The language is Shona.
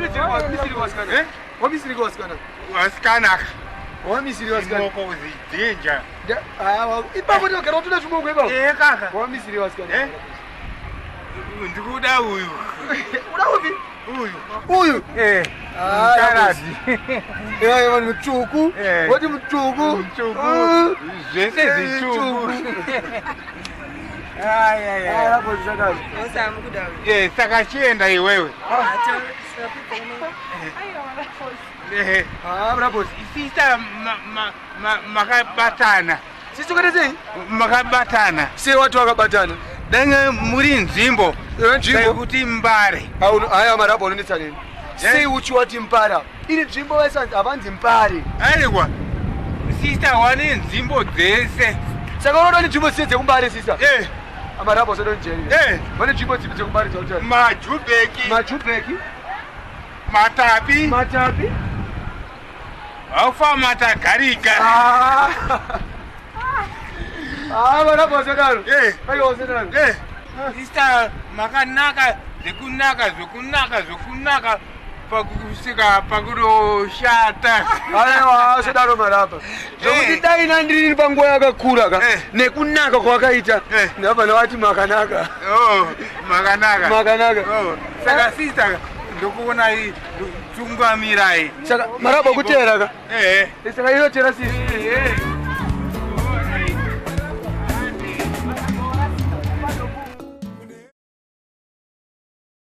Eh? Wamisirika wasikana. Wasikana. Wamisirika wasikana. Zvimoko zidhinja. Ipapo tinogara kutoda zvimoko ipapo. Eh kaka. Wamisirika wasikana. Eh? Ndikuda uyu. Uda upi? Uyu. Uyu. Eh. Ah, Mucharadzi. Eh, vanhu mutsvuku. Eh. Woti mutsvuku. Mutsvuku. Ah. Zvese Eh, zvitsvuku. tsvuku. Ai ai Ah, ai. rapo zvakazvo. Eh, saka chienda iwewe. Eh. Ah, rapo. Sista makabatana. Sisi kwete sei? Makabatana. Sei watu wakabatana? Denge muri nzvimbo. Eh, nzvimbo. Sekuti mbare. Auno aya marapo unonetsa nini? Eh? Sei uchiwati mpara? Iri nzvimbo vaisanzi havanzi mpare. Aiwa. Sista wane nzvimbo dzese. Saka unoda nzvimbo sei dzekumbare sisa? Eh, Amarabo usada njeri. eh. Vane nzvimbo dzipi dzekumbare dzautari? Majubeki, Majubeki, Matapi, Matapi. Haufa Matagarika. Ah. Ah, marabo usadaro. Eh. Aiwa usadaro. Eh, Sista makanaka zvekunaka zvekunaka zvekunaka pakusvika pakunoshata. Aiwa usadaro marapa. Zvokuti Eh. dai nandiri panguva yakakura ka Eh. nekunaka kwakaita Eh. ndabva ndavati makanaka. Oh, makanaka. Makanaka. Oh, saka sista ndokuonai tungamirai. Saka maraba kuteera ka. Eh. Saka inotera sisi. Eh.